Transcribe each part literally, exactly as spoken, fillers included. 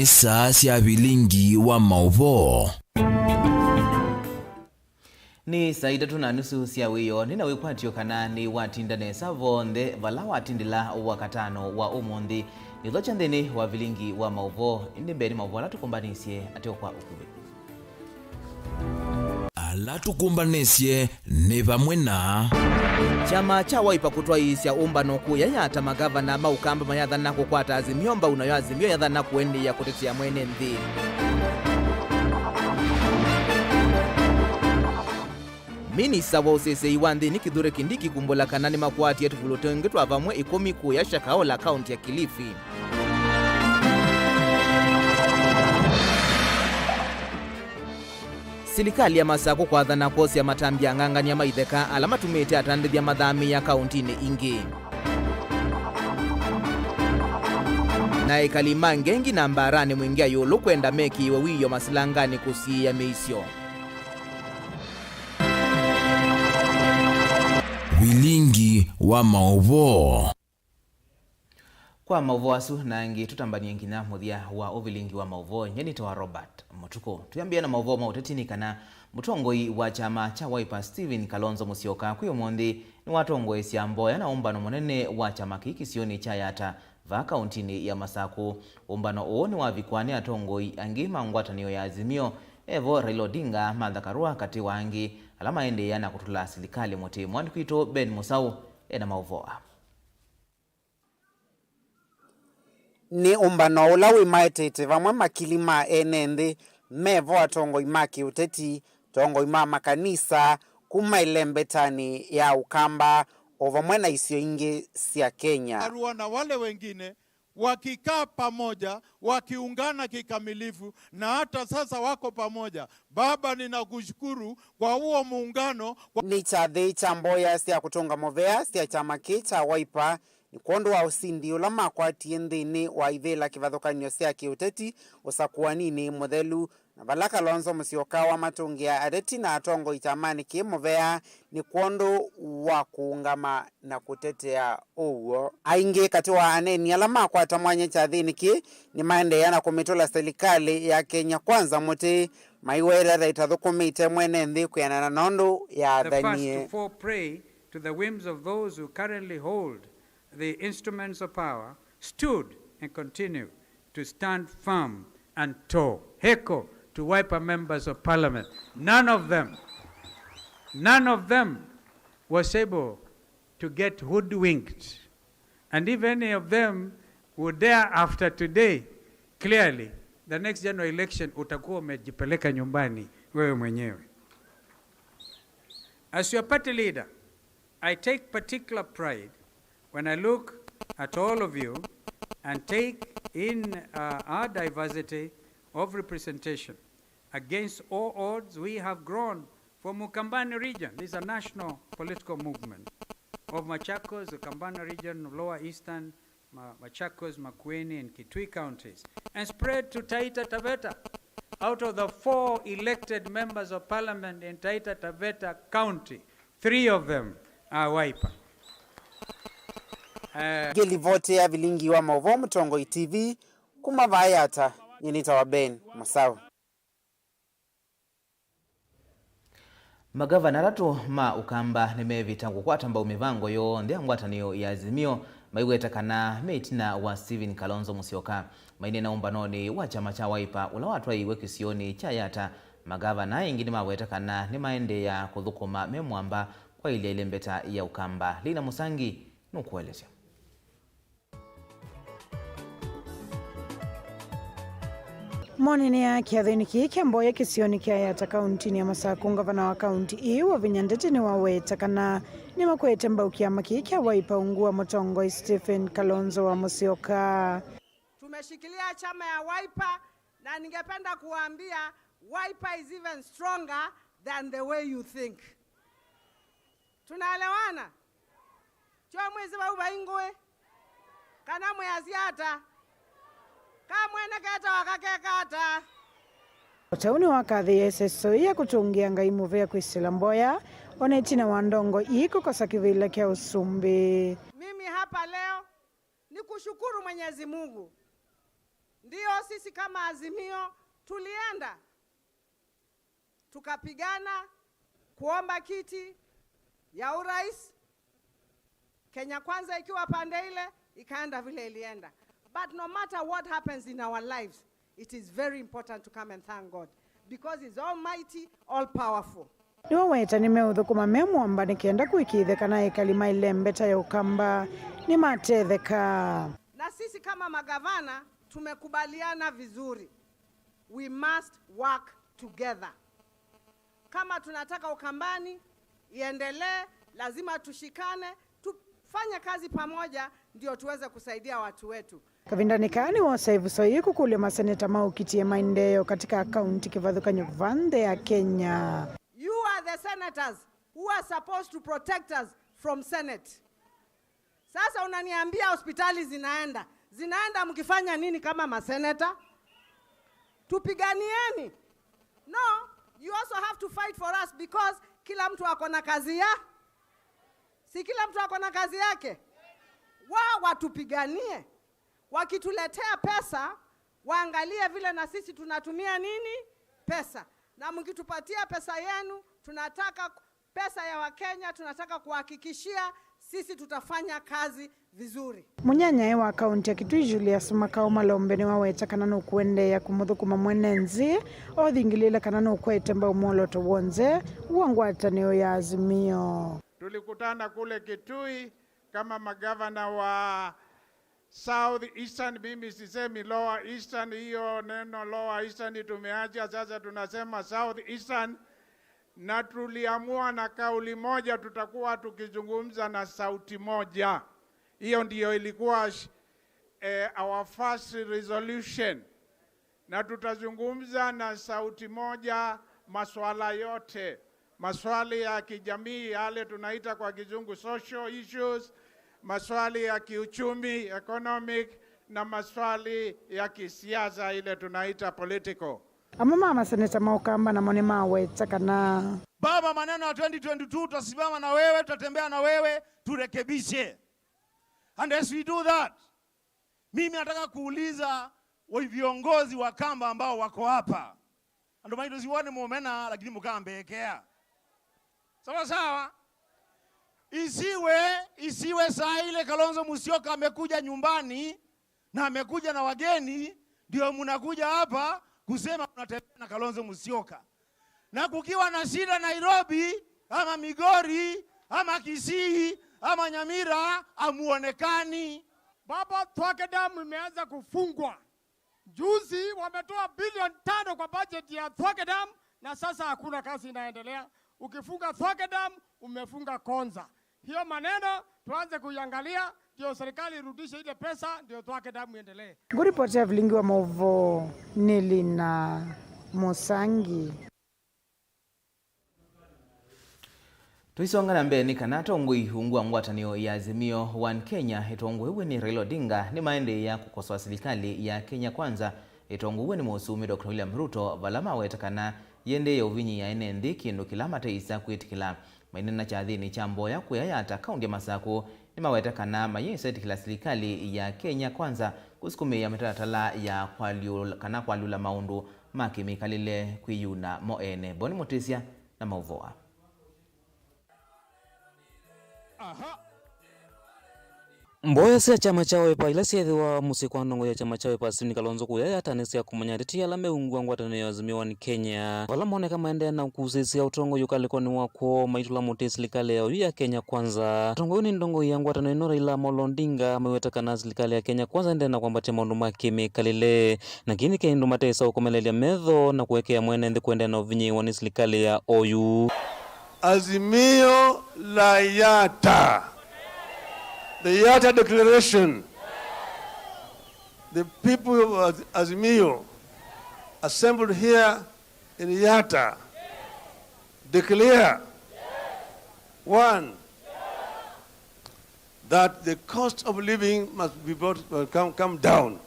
Saa sya vilingi wa maũvoo. Nĩ saa itatũ na nusu sya wĩoo. Nĩ na wĩkwatyo kana nĩwatinda nesa vonthe vala watindĩla wakatano wa ũmũnthĩ. Nĩthokya nthĩnĩ wa vilingi wa maũvoo, ĩndĩ mbee nĩ maũvoo ala tũkũmbanĩsye ateo kwa ũkuvĩ. Ala tũkũmbanĩsye nĩ vamwe na. Kyama kya Wiper kũtwaĩĩsya ũmbano kũya Yatta, magavana ma Ũkamba mayathana kũkwata Azimio mbau, nayo Azimio yathana kũendeea kũtetea mwene nthĩ. Minista wa ũseseĩ wa nthĩnĩ Kithure Kindiki kumbũla kana nĩmakwatie tũvulũ tũngĩ twa vamwe ĩkũmi kũya Shakahola, kaunti ya Kilifi. Silikalĩ ya Masakũ kwathana kwosea matambya ang'ang'ania ma itheka ala matumĩte atandĩthya mathamĩĩa kaũntinĩ ingĩ. Na ekali ma Ngengi na Mbaranĩ Mwingĩa Ĩũlũ kwenda mekĩĩwe wĩoo masilanganĩ kũsiĩĩa mĩisyo. Vilingi wa maũvoo. Kwa maũvoo asu na angĩ, tũtambanie nginya mũthya wa ũvilingi wa maũvoo. Nyie nĩtawa Robert Mũtukũ. Twĩambĩe na maũvoo ma ũteti nĩ kana mũtongoi wa kyama kya Wiper Stephen Kalonzo Musyoka kwĩ ũmũnthĩ nĩwatongoesya mboya na ũmbano mũnene wa kyama kĩĩ kĩsionĩ kya Yatta vaa kaũntinĩ ya Masakũ. Ũmbano ũũ nĩwavikwa nĩ atongoi angĩ ma ngwatanĩo ya Azimio, evo Raila Odinga, Martha Karua, katĩ wa angĩ, ala maendeea na kũtũla silikalĩ mũtĩ. Mwandĩki witũ Ben Mũsaũ ena maũvoo aa. Nĩ ũmbano ũla wĩmaetete vamwe makili ma ene nthĩ, mevo atongoi ma kĩũteti, atongoi ma makanisa kuma ĩlembetanĩ ya Ũkamba, o vamwe na isio ingĩ sya Kenya. Karua na wale wengine wakikaa pamoja, wakiungana kikamilifu, na hata sasa wako pamoja. Baba, ninakushukuru kwa huo muungano, kwa... Nĩ kyathĩ kya mboya sya kũtũnga mũvea sya kyama kĩĩ kya Wiper nĩ kwondũ wa ũsindi ũla makwatie nthĩnĩ wa ivĩla kĩvathũkany'o sya kĩũteti ũsakũaninĩ mũthelu, na vala Kalonzo Musyoka wamatũngĩa ateti na atongoi kyamanĩ kĩĩ mũvea nĩ kwondũ wa kũũngama na kũtetea ũw'o. Aingĩ katĩ wa aneeni ala makwata mwanya kyathĩnĩ kĩĩ nĩmaendeea na kũmĩtũla silikalĩ ya Kenya Kwanza mũtĩ, maiweta ta ĩtathũkũmĩte mwene nthĩ kwĩanana na ũndũ yaathanie. The first to fall prey to the whims of those who currently hold the instruments of power stood and continue to stand firm and tall. Heko to Wiper members of parliament. None of them, none of them was able to get hoodwinked. And if any of them would dare after today, clearly, the next general election utakuwa umejipeleka nyumbani wewe mwenyewe. As your party leader, I take particular pride when I look at all of you and take in, uh, our diversity of representation. Against all odds, we have grown from Ukambani region, this is a national political movement, of Machakos, Ukambani region, Lower Eastern, Ma-, Machakos, Makueni, and Kitui counties, and spread to Taita Taveta. Out of the four elected members of parliament in Taita Taveta County, three of them are Wiper. Eh, ngĩlivoti ya vilingi wa maũvoo Mũtongoi T V kuma vaa Yatta, nyie nĩtawa Ben Mũsaũ. Magavana atatũ ma Ũkamba nĩmevĩta kũkwata mbau mĩvango yonthe ya ngwatanĩo ya Azimio, maiweta kana me ĩtina wa Stephen Kalonzo Musyoka. Maineena ũmbanonĩ wa kyama kya Wiper ũla watwaiwe kĩsionĩ kya Yatta, magavana aingĩ nĩmaweta kana nĩmaendeea kũthũkũma me mwamba kwaĩlya ĩlembeta ya Ũkamba. Lina Mũsangi nũkũelesya. Monene ya kĩathĩnĩ kĩĩ kya mboya kĩsionĩ kya Yatta kauntinĩ ya Masakũ, ngavana wa kaunti ĩĩ Wavinya Ndeti nĩwaweta kana nĩmakwete mbau kĩama kĩĩ kya Wiper ungu wa mũtongoi Stephen Kalonzo wa Musyoka. Tumeshikilia chama ya Wiper, na ningependa kuwaambia, Wiper is even stronger than the way you think. Tunaelewana? Kyo mwĩsĩ vau vai ngũĩ? Kana mwĩasya ata? Ka mwene ketawa kakeka ata? O ta ũu nĩwakathĩĩe ĩseso ya kũtũngĩa Ngai mũvea kwĩsĩla mboya, o na ĩtina wa ndongo ii kũkosa kĩvĩla kya ũsumbĩ. Mimi hapa leo ni kushukuru Mwenyezi Mungu Ndio sisi kama Azimio tulienda tukapigana kuomba kiti ya urais, Kenya Kwanza ikiwa pande ile, ikaenda vile ilienda. But no matter what happens in our lives, it is very important to come and thank God because He's almighty, all powerful. Nĩwaweta nĩmeũthũkũma me mũamba nĩ kenda kũĩkĩĩthya kana ekali ma ĩlembeta ya Ũkamba nĩmatetheka. Na sisi kama magavana tumekubaliana vizuri. We must work together. Kama tunataka Ukambani iendelee, lazima tushikane, tufanye kazi pamoja ndio tuweze kusaidia watu wetu. Kavindanĩ kaa nĩwosa ĩvuso yĩĩ kũkũlya maseneta maũkitie maendeeo katika akaunti kĩvathũkany'o va nthĩ ya Kenya. You are the senators who are supposed to protect us from Senate. Sasa unaniambia hospitali zinaenda. Zinaenda mkifanya nini kama maseneta? Tupiganieni. No, you also have to fight for us because kila mtu ako na kazi ya. Si kila mtu ako na kazi yake? Wao watupiganie. Wakituletea pesa, waangalie vile na sisi tunatumia nini? Pesa. Na mkitupatia pesa yenu, tunataka pesa ya Wakenya, tunataka kuhakikishia sisi tutafanya kazi vizuri. Mũnyanyae wa kaunti ya Kitui Julius Makau Malombe nĩwaweta kana nũkũendeea kũmũthũkũma mwene nthĩ, othingĩlĩĩle kana nũkwete mbau mwolooto w'onthe wa ngwatanĩo ya Azimio. Tulikutana kule Kitui kama magavana wa South Eastern, mimi sisemi Lower Eastern, hiyo neno Lower Eastern tumeacha, sasa tunasema South Eastern, na tuliamua na kauli moja tutakuwa tukizungumza na sauti moja. Hiyo ndiyo ilikuwa sh-, eh, our first resolution. Na tutazungumza na sauti moja masuala yote, maswali ya kijamii, yale tunaita kwa kizungu social issues, maswali ya kiuchumi, economic, na maswali ya kisiasa, ile tunaita political. Amwe ma maseneta ma Ũkamba namo nĩmaweta kana. Baba, maneno ya twenty twenty-two, tutasimama na wewe, tutatembea na wewe, turekebishe. And as we do that, mimi nataka kuuliza wa viongozi wa Kamba ambao wako hapa. Andũ maitũ siwoni mũmena, lakini mũkambeekea. Sawa sawa. Isiwe, isiwe saa ile Kalonzo Musyoka amekuja nyumbani na amekuja na wageni, ndio mnakuja hapa kusema mnatembea na Kalonzo Musyoka. Na kukiwa na shida Nairobi, ama Migori, ama Kisii, ama Nyamira, hamuonekani. Baba, Thwake Dam imeanza kufungwa. Juzi wametoa bilioni tano kwa budget ya Thwake Dam, na sasa hakuna kazi inaendelea. Ukifunga Thwake Dam, umefunga Konza. Hiyo maneno tuanze kuiangalia, ndio serikali irudishe ile pesa, ndio Thwake Dam iendelee. Ngũripotera vilingi wa maũvoo nĩ Lina Mũsangi. Tũisonga na mbee, nĩ kana atongoi ungu wa ngwatanĩo ya Azimio One Kenya ĩtongoew'e nĩ Raila Odinga nĩmaendeea kũkosoa silikalĩ ya Kenya Kwanza ĩtongoew'e nĩ Mũsumbi Doctor William Ruto, vala maweta kana yĩendeea ũvinyĩĩa ene nthĩ, kĩndũ kĩla mateĩsa kwĩtĩkĩla. Maineena kyathĩnĩ kya mboya kũya Yatta, kaũntĩ ya Masakũ, nĩmaweta kana mayĩsa ĩtĩkĩla silikalĩ ya Kenya Kwanza kũsukumĩĩa mĩtalatala ya kwalyũla, kana kwalyũla maũndũ ma kĩmĩkalĩle kwĩyuna mo ene. Boni Mũtĩsya na maũvoo aa. Mboya sya kyama kya Wiper ila syeethĩwa mũsyĩ kwa ndongoi ya kyama kya Wiper Stephen Kalonzo kũya Yatta nĩ sya kũmanya ateti ala me ungu wa ngwatanĩo ya Azimio One Kenya, vala moneka maendeea na kũsĩsya ũtongoi ũkalĩkonĩ wa kwoo maitũla mũtĩ silikalĩ ya oyu ya Kenya Kwanza. Atongoi nĩ ndongoi ya ngwatanĩo ĩno Raila Amolo Odinga maiweta kana silikalĩ ya Kenya Kwanza ĩendee na kwambatya maũndũ ma kĩmĩkalĩle, na kĩĩ nĩ kĩndũ matesa ũkomeleelya metho na kũekea mwene nthĩ kũendeea na ũvinyĩĩwa nĩ silikalĩ ya oyu. Azimio la Yatta. The Yatta Declaration. The people of Az-, Azimio assembled here in Yatta declare, one, that the cost of living must be brought, uh, come, come down,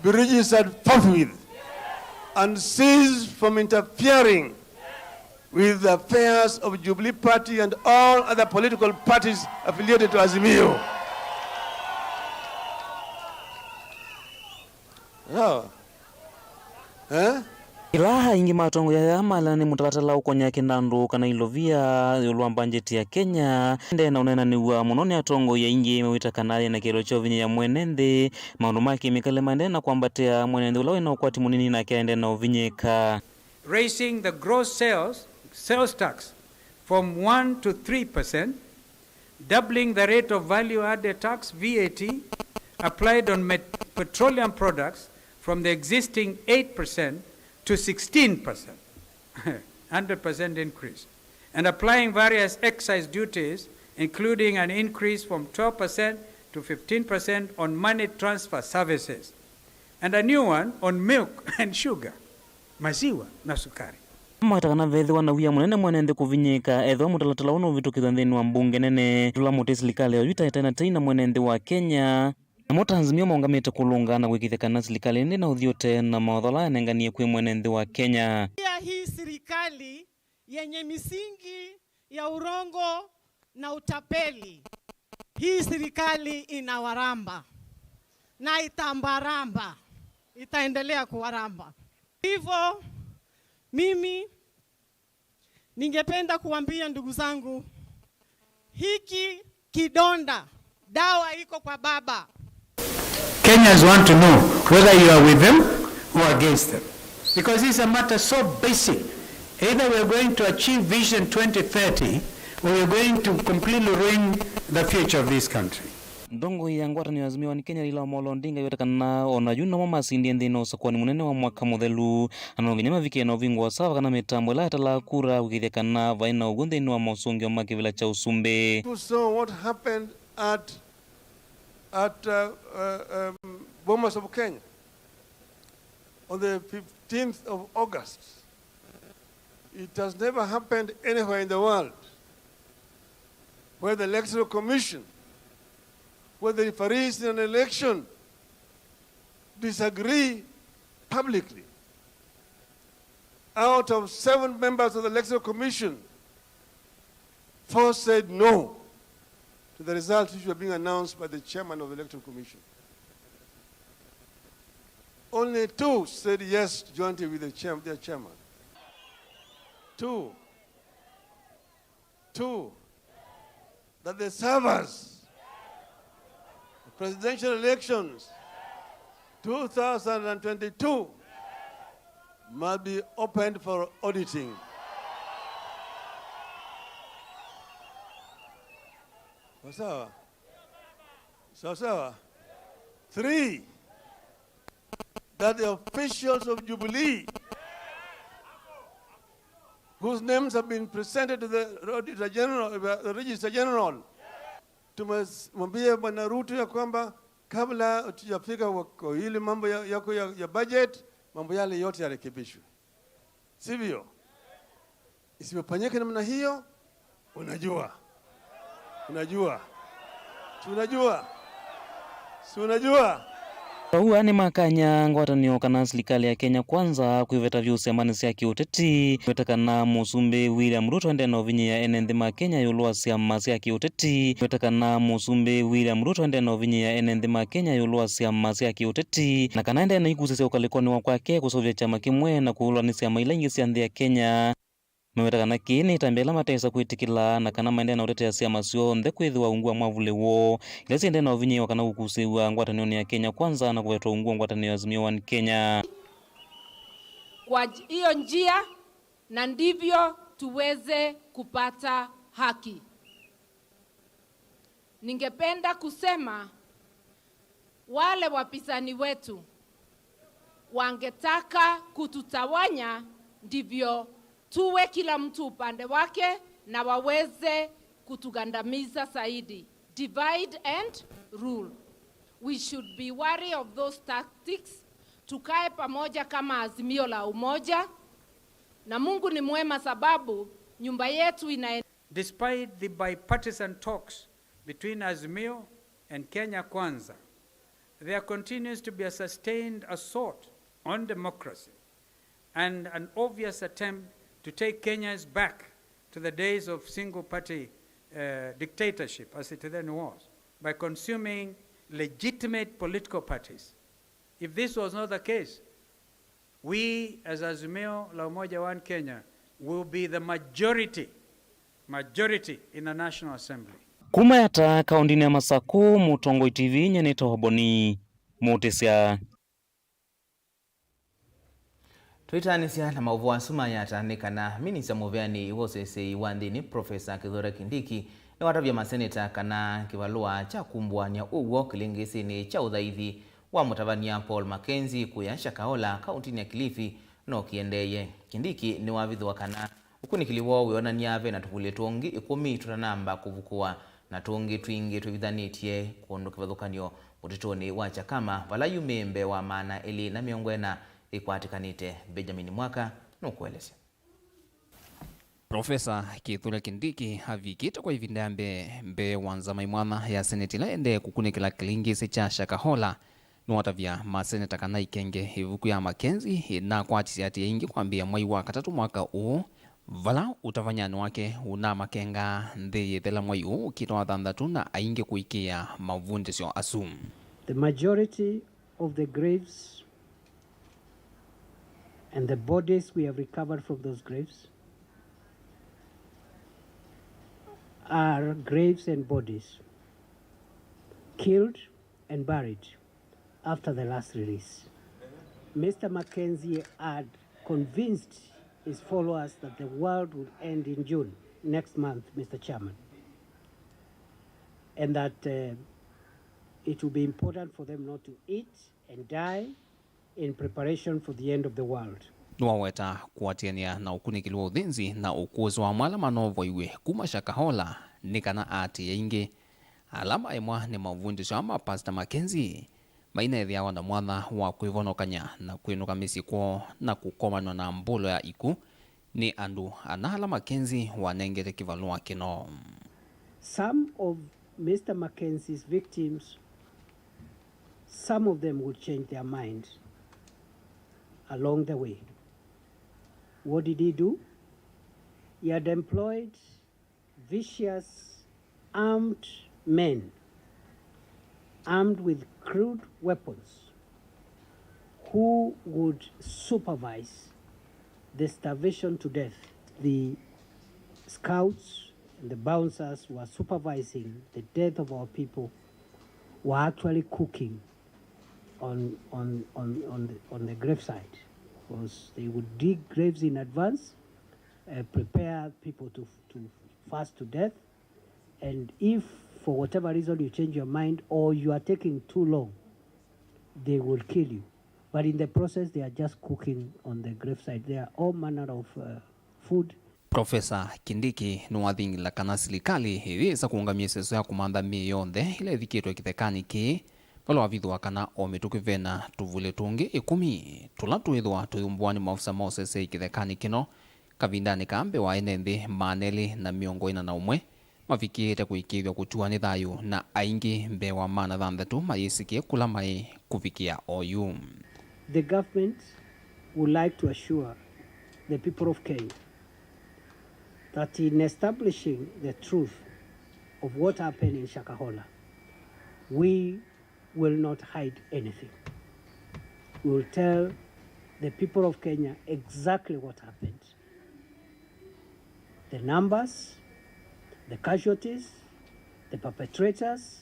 be registered forthwith, and cease from interfering with the affairs of Jubilee Party and all other political parties affiliated to Azimio. Sawa. Eh? Ĩla aingĩ ma atongoi aya maleana nĩ mũtalatala ũkony'a kĩnandũ kana ilovia ĩũlũ wa mbanjeti ya Kenya, ende na ũneenanĩw'a mũno nĩ atongoi aingĩ mawĩta kana yĩ na kĩeleelo kya ũvinyĩĩa mwene nthĩ, maũndũ ma kemikali maendee na kwambatĩa, mwene nthĩ ũla wĩ na ũkwati mũnini nake aendee na ũvinyĩĩka. Raising the gross sales, sales tax from one to three percent, doubling the rate of value added tax, V A T, applied on met-, petroleum products from the existing eight percent to sixteen percent, hundred percent increase, and applying various excise duties, including an increase from twelve percent to fifteen percent on money transfer services, and a new one on milk and sugar, maziwa na sukari. Maweta kana veethĩwa na wia mũnene mwene nthĩ kũvinyĩĩka ethĩwa mũtalatala ũũ nũvĩtũkĩthw'a nthĩnĩ wa mbunge nene, tũla mũtĩ silikalĩ ya Yuta ĩtaĩ na tei na mwene nthĩ wa Kenya, namo ta Azimio maũngamĩte kũlũnga na kũĩkĩĩthya kana silikalĩ ĩndĩ na ũthiũte na mawatho ala yanenganie kwĩ mwene nthĩ wa Kenya. Pia hii serikali yenye misingi ya urongo na utapeli. Hii serikali inawaramba na itawaramba, itaendelea kuwaramba. Hivyo mimi ningependa kuambia ndugu zangu, hiki kidonda, dawa iko kwa baba. Kenyans want to know whether you are with them or against them. Because this is a matter so basic. Either we are going to achieve Vision twenty thirty or we are going to completely ruin the future of this country. Ndongoi ya ngwatanĩo ya Azimio One Kenya Raila Amolo Odinga aiweta kana o na yu namo masindie nthĩnĩ wa ũsakũani mũnene wa mwaka mũthelu, na no nginya mavikĩe na ũvingũ wa sawa kana mĩtambo ĩla yatalaa kura kũĩkĩĩthya kana vai na ũw'o nthĩnĩ wa mosũngĩo ma kĩvĩla kya ũsumbĩ. You saw what happened at, at, uh, uh, um, Bomas of Kenya on the fifteenth of August. It has never happened anywhere in the world where the Electoral Commission, where the referees in an election disagree publicly. Out of seven members of the Electoral Commission, four said no to the results which were being announced by the chairman of the Electoral Commission. Only two said yes jointly with the chair-, their chairman. Two. Two. That the servers of presidential elections two thousand and twenty-two must be opened for auditing. Sawa sawa? Sawa sawa? Three, that the officials of Jubilee whose names have been presented to the Auditor General, the Registrar General, tumwambie Bwana Ruto ya kwamba kabla hatujafika kwa hili mambo ya, yako ya, ya budget, mambo yale yote yarekebishwe. Sivyo? Isipofanyika namna hiyo, unajua. Unajua. Si unajua? Si unajua? Vau aa nĩmakany'a ngwatanĩo kana silikalĩ ya Kenya Kwanza kwĩveta vyũ syamanĩ sya kĩũteti. Weta kana Mũsumbĩ William Ruto ende na ũvinyĩĩa ene nthĩ ma Kenya ĩũlũ wa syama sya kĩũteti. Weta kana Mũsumbĩ William Ruto ende na ũvinyĩĩa ene nthĩ ma Kenya ĩũlũ wa syama sya kĩũteti, na kana ende na ikusĩ sya ũkalĩkonĩ wa kwake kũseũvya kyama kĩmwe na kũvũlwa nĩ syama ila ingĩ sya nthĩ ya Kenya. Meweta kana kĩĩ nĩ ĩtambya ĩla matesa kwĩtĩkĩla, na kana maendee na ũtetea syama syonthe kwĩthĩwa ungu wa mwavulĩ woo, ila siendee na ũvinyĩĩwa kana kũkusĩĩw'a ngwatanĩonĩ ya Kenya Kwanza na kũvetwa ungu wa ngwatanĩo ya Azimio One Kenya. Kwa j-, hiyo njia, na ndivyo tuweze kupata haki. Ningependa kusema, wale wapinzani wetu wangetaka kututawanya, ndivyo tuwe kila mtu upande wake na waweze kutugandamiza zaidi. Divide and rule. We should be wary of those tactics. Tukae pamoja kama Azimio la Umoja. Na Mungu ni mwema sababu nyumba yetu ina Despite the bipartisan talks between Azimio and Kenya Kwanza, there continues to be a sustained assault on democracy and an obvious attempt to take Kenyans back to the days of single-party, uh, dictatorship, as it then was, by consuming legitimate political parties. If this was not the case, we as Azimio la Umoja One Kenya will be the majority, majority in the National Assembly. Kuma Yatta, kaũndĩnĩ ya Masakũ, Mũtongoi T V, nyie nĩtawa Boni Mũtĩsya. Tũitaanĩsya na maũvoo asu ma Yatta nĩ kana minista mũveanĩ wa ũseseĩ wa nthĩnĩ, Profesa Kithure Kindiki, nĩwatavya maseneta kana kĩvalũa kya kumbũany'a ũw'o kĩlĩngĩsĩnĩ kya ũthaithi wa mũtavany'a Paul Mackenzie kũya Shakahola, kaũntĩnĩ ya Kilifi, no kĩendeeye. Kindiki nĩwavithũa kana ũkunĩkĩli woo wĩonany'a ve na tũvulĩ tũngĩ ĩkũmi tũtanamba kũvukũwa, na tũngĩ twingĩ twĩvithanĩtye kũndũ kĩvathũkany'o mũtitũnĩ wa Chakama, vala yu mĩĩ mbee wa maana elĩ na mĩongo ĩna ĩkwatĩkanĩte. Benjamin Mwaka nũkũelesya. Profesa Kithure Kindiki avikĩte kwa ĩvinda ya mbee mbee wa nzama ĩmwanya ya Senate ĩla ĩendee kũkunĩkĩla kĩlĩngĩsĩ kya Shakahola. Nĩwatavya maseneta kana ĩkenge ĩvuku ya Mackenzie ĩnakwatisye atĩ aingĩ kwambĩĩa mwai wa katatũ mwaka ũũ, vala ũtavanyanĩ wake ũnamakengaa nthĩ yĩthela mwai ũũ ũkĩte wa thanthatũ na aingĩ kũĩkĩĩa mavundĩsyo asu. The majority of the graves and the bodies we have recovered from those graves are graves and bodies killed and buried after the last release. Mister Mackenzie had convinced his followers that the world would end in June next month, Mister Chairman, and that uh, it would be important for them not to eat and die in preparation for the end of the world. Nĩwaweta kũatĩanĩa na ũkunĩkĩli wa ũthĩnzi na ũkũsĩ wa amwe ala manovoiw'e kuma Shakahola nĩ kana aatĩĩi aingĩ ala maemwa nĩ mavundĩsyo aa ma Pastor Mackenzie mainethĩawa na mwanya wa kwĩvonokany'a na kwĩnũka mĩsyĩ kwoo na kũkomanw'a na mbũlo ya ikw'ũ nĩ andũ ana ala Mackenzie wanengete kĩvalũa kĩno. Some of Mister Mackenzie's victims, some of them would change their mind along the way. What did he do? He had employed vicious armed men, armed with crude weapons, who would supervise the starvation to death. The scouts and the bouncers who are supervising the death of our people were actually cooking on, on, on, on, the, on the gravesite, because they would dig graves in advance, uh, prepare people to, to fast to death, and if for whatever reason you change your mind or you are taking too long, they will kill you. But in the process, they are just cooking on the gravesite. There are all manner of uh, food. Profesa Kindiki nĩwathingila kana silikalĩ ĩyĩsa kũũngamya ĩseso ya kũmantha mĩĩ yonthe ĩla ĩvikĩtwe kĩthekanĩ kĩĩ, vala wavithũa kana o mĩtũkĩ vena tũvulĩ tũngĩ ĩkũmi tũla twĩthĩwa tũyumbũwa nĩ maofisa ma ũseseĩ kĩthekanĩ kĩno kavindanĩ kaa mbee wa ene nthĩ maana elĩ na mĩongo ĩna na ũmwe mavikĩĩte kũĩkĩĩthw'a kũtiwa nĩ thayũ, na aingĩ mbee wa maana thanthatũ mayĩsĩkĩe kũla maĩ kũvikĩa oyu. The government would like to assure the people of Kenya that in establishing the truth of what happened in Shakahola, we will not hide anything. We will tell the people of Kenya exactly what happened. The numbers, the casualties, the perpetrators,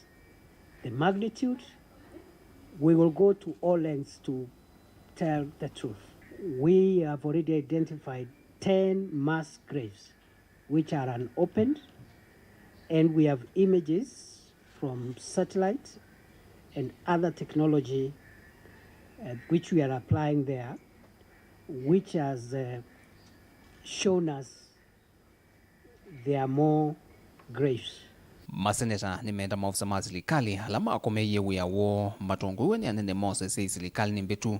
the magnitude, we will go to all lengths to tell the truth. We have already identified ten mass graves which are unopened, and we have images from satellite and other technology uh, which we are applying there, which has uh, shown us there are more graves. Maseneta nĩmenda maofisa ma silikalĩ ala makomeie wĩa woo matongoew'e nĩ anene ma ũseseĩ silikalĩnĩ mbĩtu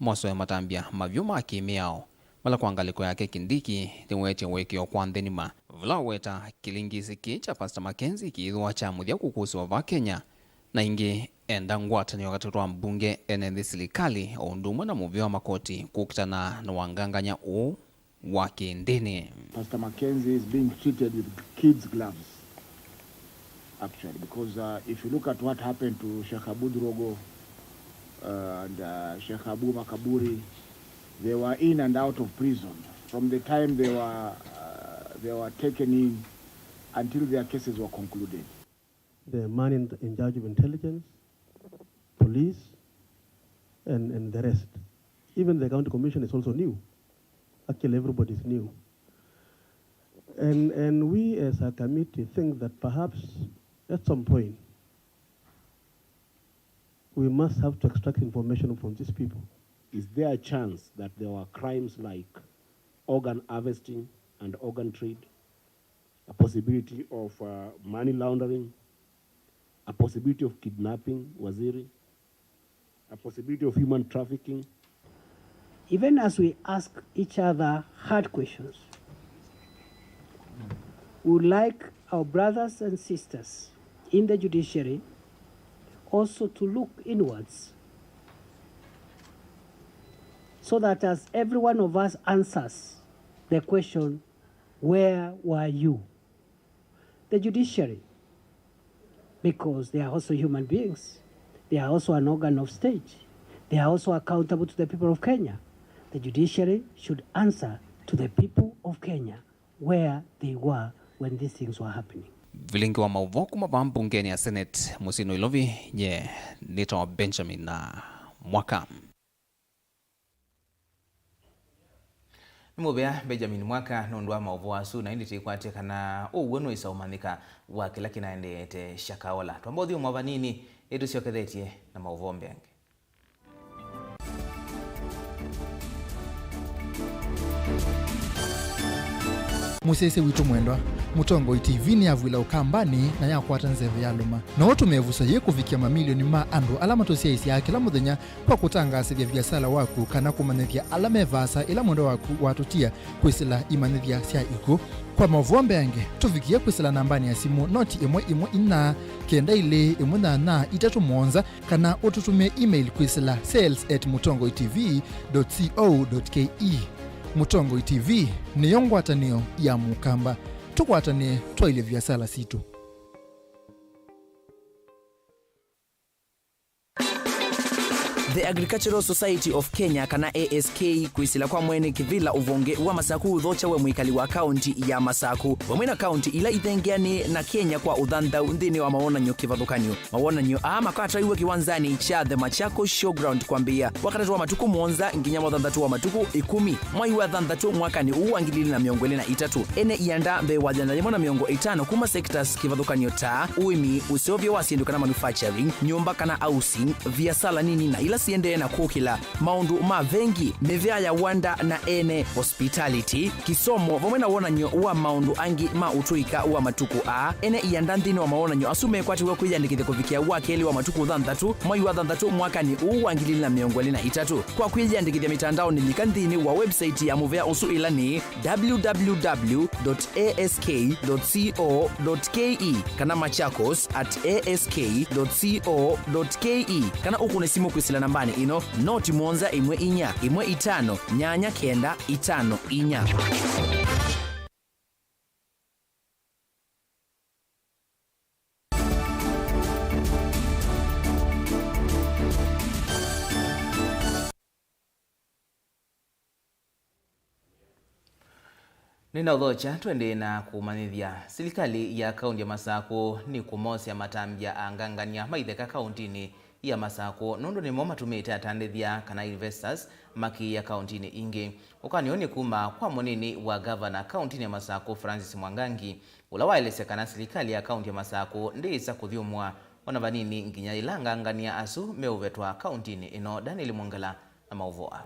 mosoe matambya mavyũ ma kĩ-mĩao vala kwa ngalĩko yake Kindiki nĩweetye ũekeo kwa nthĩ nima, vala waweta kĩlĩngĩsĩ kĩĩ kya Pastor Mackenzie kĩithĩwa kya mũthya kũkũsĩwa vaa Kenya, na ĩngĩ enda ngwatanĩo katĩ wa mbunge, ene nthĩ, silikalĩ, o ũndũ ũmwe na mũvĩa wa makoti kũkitana na wangangany'a ũũ wa kĩndĩnĩ. Pastor Mackenzie is being treated with kids gloves actually, because uh, if you look at what happened to Sheikh Abud Rogo, uh, and uh, Sheikh Abu Makaburi, they were in and out of prison from the time they were, uh, they were taken in until their cases were concluded. The man in, in charge of intelligence, police, and, and the rest. Even the county commissioner is also new. Actually, everybody is new. And, and we as a committee think that perhaps at some point, we must have to extract information from these people. Is there a chance that there were crimes like organ harvesting and organ trade, a possibility of uh, money laundering, a possibility of kidnapping, Waziri, a possibility of human trafficking? Even as we ask each other hard questions, we would like our brothers and sisters in the judiciary also to look inwards, so that as every one of us answers the question, "Where were you?" The judiciary, because they are also human beings, they are also an organ of state, they are also accountable to the people of Kenya. The judiciary should answer to the people of Kenya where they were when these things were happening. Vilingi wa maũvoo kuma vaa mbungeni ya Senate mũsyĩnĩ wa Ilovi, nye nĩtawa Benjamin na Mwaka. Nĩ mũvea Benjamin Mwaka nũndũ wa maũvoo asu, na ĩndĩ tĩkwatya kana ũw'o nũĩsa ũmanyĩka wa kĩla kĩnaendeete Shakahola. Twamba ũthyũmũa vanini, nĩtũsyokethetye na maũvoo mbeange. Mũsyaĩĩsya witũ mwendwa, Mũtongoi T V nĩyavw'ĩla Ũkambanĩ na yakwata nzeve ya lũma. No ũtũme ĩvuso yĩĩ kũvikĩa mamilioni ma andũ ala matũsyaĩĩsyaa kĩla mũthenya kwa kũtangaasĩthya viasala waku kana kũmanyĩthya ala me vaasa ĩla mwendwa waku watũtia kwĩsĩla imanyĩthya sya ikw'ũ. Kwa maũvoo mbeange, tũvikĩe kwĩsĩla nambanĩ ya simũ noti ĩmwe ĩmwe inya kenda ilĩ ĩmwe nyanya itatũ mũonza, kana ũtũtũmĩe email kwĩsĩla sales at mũtongoi T V dot co dot K E. Mũtongoi T V nĩyo ngwatanĩo ya Mũkamba. Tũkwatanĩe twaĩlye viasala sitũ. The Agricultural Society of Kenya, kana A S K, kwĩsĩla kwa mwene kĩvĩla ũvonge wa Masaku ũthokya we mwĩkali wa kaunti ya Masaku, vamwe na kaunti ila ithengeanĩe na Kenya kwa ũthanthau nthĩnĩ wa mawonany'o kĩvathũkany'o. Mawonany'o aa makatwaiwe kĩwanzanĩ kya The Machakos Showground kwambĩĩa Wakatatũ wa matukũ mũonza nginya Wathanthatũ wa matukũ ĩkũmi mwai wa thanthatũ mwakanĩ ũũ wa ngili ili na mĩongo ĩlĩ na itatũ. Ene ianda mbee wa yĩana yĩmwe na mĩongo ĩtano kuma sectors kĩvathũkany'o ta ũĩmi, ũseũvyo wa syĩndũ kana manufacturing, nyũmba kana housing, viasala nini na ila siendee na kũkĩla, maũndũ ma vengi, mĩvĩa ya wanda na ene, hospitality, kĩsomo, vamwe na wonany'o wa maũndũ angĩ ma ũtũĩka wa matukũ aa. Ene ianda nthĩnĩ wa mawonany'o asu mekwatĩw'a kwĩyandĩkĩthya kũvikĩa wa kelĩ wa matukũ thanthatũ mwai wa thanthatũ mwakanĩ ũũ wa ngili ili na mĩongo ĩlĩ na itatũ. Kwa kwĩyandĩkĩthya mĩtandaonĩ, lika nthĩnĩ wa website ya mũvea ũsu, ĩla nĩ w w w dot a s k dot co dot k e kana machakos at a s k dot co dot k e, kana ũkũne simũ kwĩsĩla nambanĩ ĩno, noti mũonza ĩmwe inya ĩmwe itano nyanya kenda itano inya. Nĩnaũthokya twendee na kũmanyĩthya. Silikalĩ ya kaunti ya Masakũ nĩkũmosya matambya angangany'a ma itheka kauntinĩ ya Masakũ nũndũ nĩmo matũmĩte atandĩthya kana investors makĩĩa kauntinĩ ingĩ. Ũkany'o nĩ kuma kwa mũnini wa gavana kauntinĩ ya Masakũ, Francis Mwangangi, ũla waelesya kana silikalĩ ya kaunti ya Masakũ ndĩĩsa kũthyũmũa ona vanini nginya yĩla angangany'a asu meũvetwa kauntinĩ ĩno. Daniel Mwongela na maũvoo aa.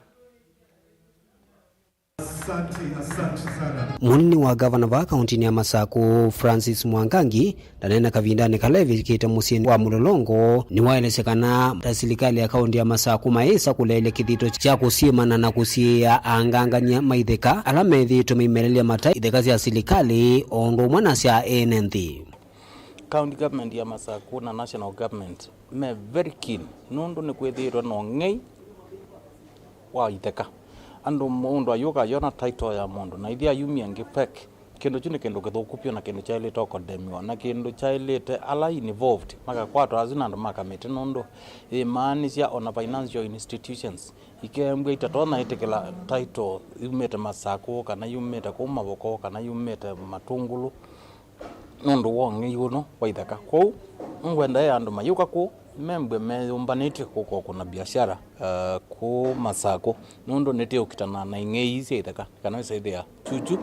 Asante, asante sana. Mũnini wa gavana vaa kauntinĩ ya Masakũ, Francis Mwangangi, ndaneena kavindanĩ kala ĩvĩkĩte mũsyĩnĩ wa Mũlolongo, nĩwaelesya kana ta silikalĩ ya kaunti ya Masakũ mayĩsa kũleelya kĩthito kya kũsyĩmana na kũsiĩĩa angangany'a ma itheka ala methĩĩtwe maimelelya mata itheka sya silikalĩ o ũndũ ũmwe na sya ene nthĩ. County government ya Masakũ na national government me very keen nũndũ nĩkwĩthĩĩtwe na ũng'ei wa itheka. Andũ mũndũ ayũka ayona title ya mũndũ, na ithyĩ ayumia angĩ fake, Kĩndũ kyu nĩ kĩndũ kĩthũku vyũ na kĩndũ kyaĩlĩte ũkondemiwa, na kĩndũ kyaĩlĩte ala involved makakwatwa asu na andũ ma kamĩtĩ, nũndũ yĩmaanisya ona financial institutions ikembw'a itatonya ĩtĩkĩla title yumĩte Masakũ, kana yumĩte kũu Mavoko, kana yumĩte Matũngũlũ, nũndũ wa ũng'ei ũno wa ithaka. Kwoou ngwenda ĩ andũ mayũka kũu membwe meyũmbanĩtye kũka ũkũna biashara, uh, kũu Masakũ, nũndũ nĩtĩũkitana na ing'ei ii sya ithaka, kana ĩsaĩthĩa chuchu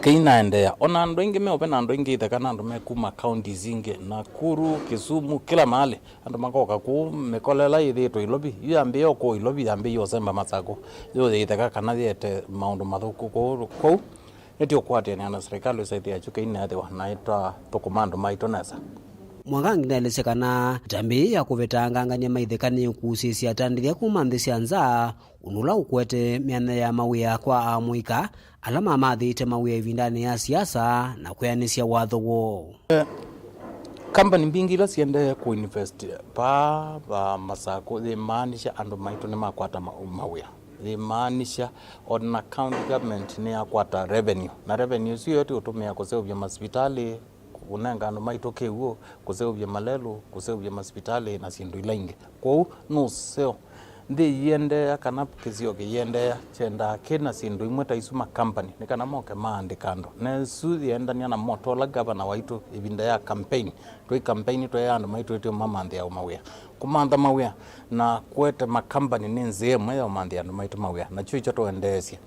kĩinaendeea. Ona andũ aingĩ meũve na andũ aingĩ ithaka na andũ me kuma counties ingĩ, Nakuru, Kisumu, kĩla maali. Andũ makoka kũu, mĩkolela yĩthĩĩtwe Ilovi, yu yambĩĩe o kũu Ilovi, yambĩĩe ũsemba Masakũ, yũye ithaka kana yĩete maũndũ mathũku kũu. Kwoou nĩtũũkwatĩanĩa na serikali ũsaĩthĩa kyu kĩinaethĩwa na ĩtwathũkũma andũ maitũ nesa. Mwangangi ndaelesya kana ĩtambya yĩĩ ya kũveta angangany'a ma itheka nĩĩkusĩĩsya atandĩthya kuma nthĩ sya nza, ũndũ ũla ũkwete myanya ya mawĩa kwa amũika ala mamathĩĩte mawĩa ĩvindanĩ ya siasa na kwĩanĩsya watho woo. Kambani mbingĩ ila siendee kũinvest vaa va Masakũ, yĩmaanisya andũ maitũ nĩmakwata ma-, mawĩa. Yĩmaanisya ona county government nĩyakwata revenue, na revenue ĩsu yo tũũtũmĩa kũseũvya masivitalĩ, kũnenga andũ maitũ kĩw'ũ, kũseũvya malelũ, kũseũvya masivitalĩ na syĩndũ ila ingĩ. Kwoou nĩ ũseo. Nthĩ ĩiendeea kana kĩsio kĩiendeea, kyendaa kĩ na syĩndũ imwe ta isu, makambani, nĩ kana moke maandĩka andũ. Na ĩsu yĩendany'a na moto ũla gavana waitũ ĩvinda ya campaign, twĩ campaign twĩ andũ maitũ ĩtĩ ũmamanthĩa mawĩa. Kũmantha mawĩa na kũete makambani nĩ nzĩa ĩmwe ya ũmanthĩa andũ maitũ mawĩa, na kyo ikyo tũendeesye.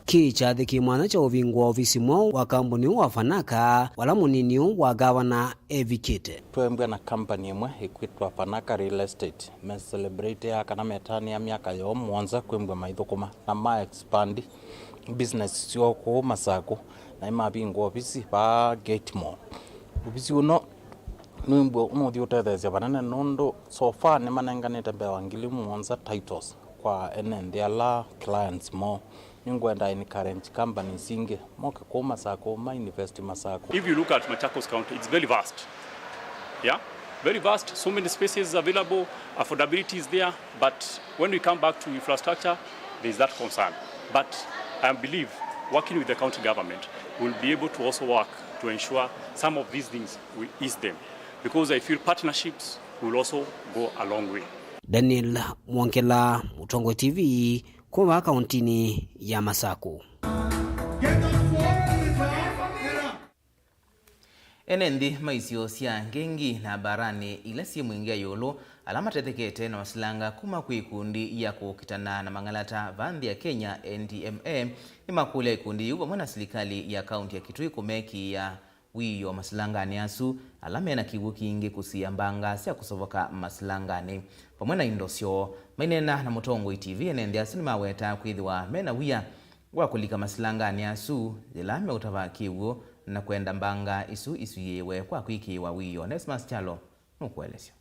Kĩĩ kyathĩ kĩ mwanya kya ũvingũa ovisi mweũ wa kambuni ũũ wa Fanaka, vala mũnini ũũ wa gavana evikĩte. Twembwa na kambani ĩmwe ĩkwĩtwa Fanaka Real Estate. Me celebrate ya kana metanĩa myaka yoo mũonza kwĩmbwa maithũkũma na ma expand business syoo kũu Masakũ, na nĩmavingũa ovisi vaa Gate Mall. Ovisi ũno nĩmbwa nũthi ũtetheesya vanene nũndũ so far nĩmanenganĩte mbee wa ngili mũonza titles kwa ene nthĩ ala clients moo. Nĩngwenda encourage companies ingĩ moke kũu Masakũ, ma invest Masakũ. If you look at Machakos County, it's very vast. Yeah? Very vast, so many spaces available, affordability is there, but when we come back to infrastructure, there is that concern. But I believe working with the county government, we'll be able to also work to ensure some of these things, we ease them. Because I feel partnerships will also go a long way. Daniel Mwongela, Mũtongoi T V, kuma kauntinĩ ya Masakũ. Ene nthĩ ma isio sya Ngengi na Mbarani ila syĩ Mwingi ya ĩũlũ, ala matethekete na masilanga kuma kwĩ ikundi ya kũkitana na mang'alata va nthĩ ya Kenya, N D M A, nĩmakũlya ikundi iu vamwe na silikalĩ ya kaunti ya Kitui kũmekĩĩa wĩoo masilanganĩ asu, ala mena kĩw'ũ kingĩ kũsiĩa mbanga sya kũsovoka masilanganĩ vamwe na indo syoo. Maineena na Mũtongoi T V, ene nthĩ asu nĩmaweta kwĩthĩwa mena wia wa kũlika masilanganĩ asu yĩla meũtava kĩw'ũ na kwenda mbanga isu isuĩĩwe kwa kwĩkĩĩwa wĩoo. Onesmus Kyalo nũkũelesya.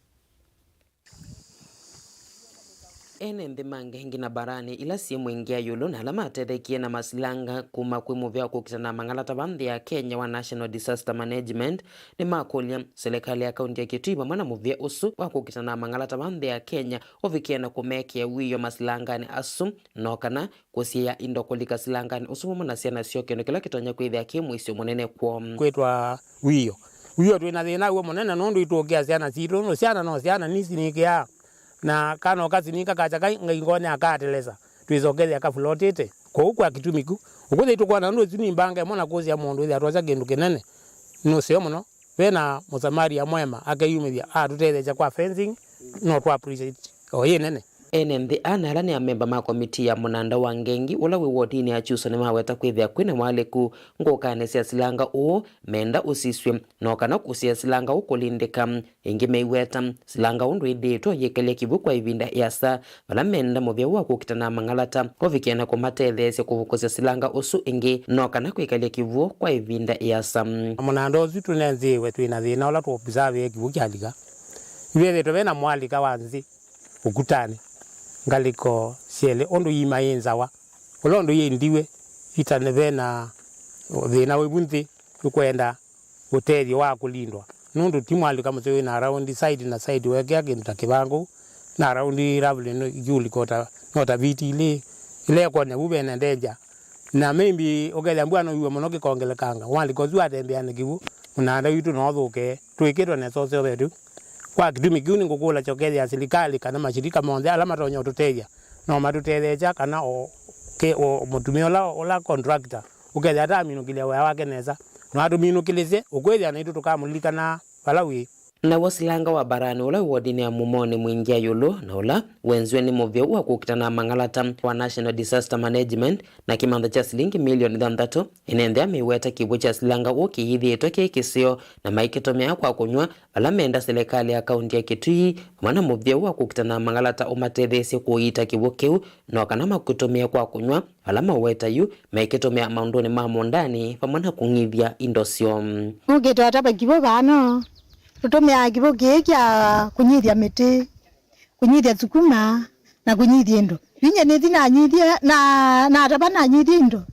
Ene nthĩ ma Ngengi na Mbarani ila syĩ Mwingi ya ĩũlũ na ala matethekie na masilanga kuma kwĩ mũvĩa wa kũkitana na mang'alata va nthĩ ya Kenya wa National Disaster Management nĩmakũlya silikalĩ ya kaunti ya Kitui vamwe na mũvĩa ũsu wa kũkitana na mang'alata va nthĩ ya Kenya ũvikĩe na kũmekĩa wĩoo masilanganĩ asu, no kana kũsiĩa indo kũlika silanganĩ ũsu vamwe na syana syoo, kĩndũ kĩla kĩtonya kwĩthĩa kĩ mũisyo mũnene kwoo. Kwĩtwa wĩoo. Wĩoo twĩ na thĩna w'o mũnene nũndũ itũkĩa syana sitũ, nũndũ syana no syana, nisinikĩaa. Na kana ũkasinika kakya kai ngai ngone akatelesa, twĩsokethya kafulotĩte. Kwoou kwa kĩtumi kĩu, ũkũthĩ tũkwona nũndũ ĩsu nĩ mbanga ĩmwe na kũsya mũndũ ĩthĩa twasya kĩndũ kĩnene. Nĩ ũseo mũno. Ve na Mũsamaria mwema akeyumĩthya atũtetheesya kwa fencing, no twa appreciate o yĩ nene. Ene nthĩ aa na ala nĩ amemba ma komitii ya mũnanda wa Ngengi ũla wĩ wodinĩ ya Kyuso nĩmaweta kwĩthĩa kwĩ na walĩku ngũkanĩ sya silanga ũũ menda ũsisw'e, no kana kũsiĩa silanga ũũ kũlindĩka. Ĩngĩ meiweta silanga ũũ ndwĩthĩĩtwe ũyĩkalya kĩw'ũ kwa ĩvinda ĩasa, vala menda mũvĩa wa kũkitana na mang'alata ũvikĩe na kũmatetheesya kũvũkũsya silanga ũsu ĩngĩ, no kana kwĩkalya kĩw'ũ kwa ĩvinda ĩasa. Mũnanda ũsu tũnenzĩĩwe twĩ na thĩna ũla tũ observe kĩw'ũ kyalika. Nĩvethĩĩtwe ve na mwalĩka wa nzĩ ũkutanĩ, ngalĩko syelĩ ũndũ iima yĩ nzawa, ũla ũndũ yĩ ndiwe, itane ve na thĩna wĩvu nthĩ, nĩkwenda ũtethyo wa kũlindwa, nũndũ ti mwalĩka mũseo wĩ na around side na side wekĩa kĩndũ ta kĩvangũ, na around ravely no, ĩkĩũlika o ta, no ta viti ilĩ, ĩla ĩkonya vu vena danger. Na maybe ũkethĩa mbua noiwe mũno kĩkongelekanga, walika ũsu watembeane kĩw'ũ, mũnanda witũ no ũthũke, twĩkĩtwe nesa ũseũvetũ. Kwa kĩtumi kĩu nĩngũkũlasya ũkethĩa silikalĩ kana mashirika monthe ala matonya ũtũtethya no matũtetheesya kana o, ke, o mũtumĩa ũla, ũla contractor ũkethĩa ataminũkĩlya wĩa wake nesa, no atũminũkĩlĩsye ũkwĩthĩa naitũ tũkamũlilikana vala wĩ. Naw'o silanga wa Barani ũla wĩ wodinĩ ya Mumoni Mwingia Yũlũ na ũla wenziwe nĩ mũvyũ wa kũkita na mang'alata wa National Disaster Management na kĩmantha kya silingi milioni thanthatũ, ĩnenthea mĩweta kĩw'ũ kya silanga ũũ kĩyĩthĩĩtwe kĩ kĩseo na maikĩtũmĩa kwa kũnyw'a, vala menda silikalĩ ya kaunti ya Kitui vamwe na mũvyũ wa kũkita na mang'alata ũmatetheesye kũiita kĩw'ũ kĩu, no kana makũtũmĩe kwa kũnyw'a, ala maweta yu mekĩtũmĩa maũndũnĩ ma mũũndanĩ vamwe na kũng'ithya indo syoo. Ũkĩte watava kĩw'ũ vano, tũtũmĩaa kĩw'ũ kĩĩ kya kũnyithya mĩtĩ, kũnyithya sukuma, na kũnyithya indo. Yu nyie nĩthi nanyithie, na, natava nanyithie indo,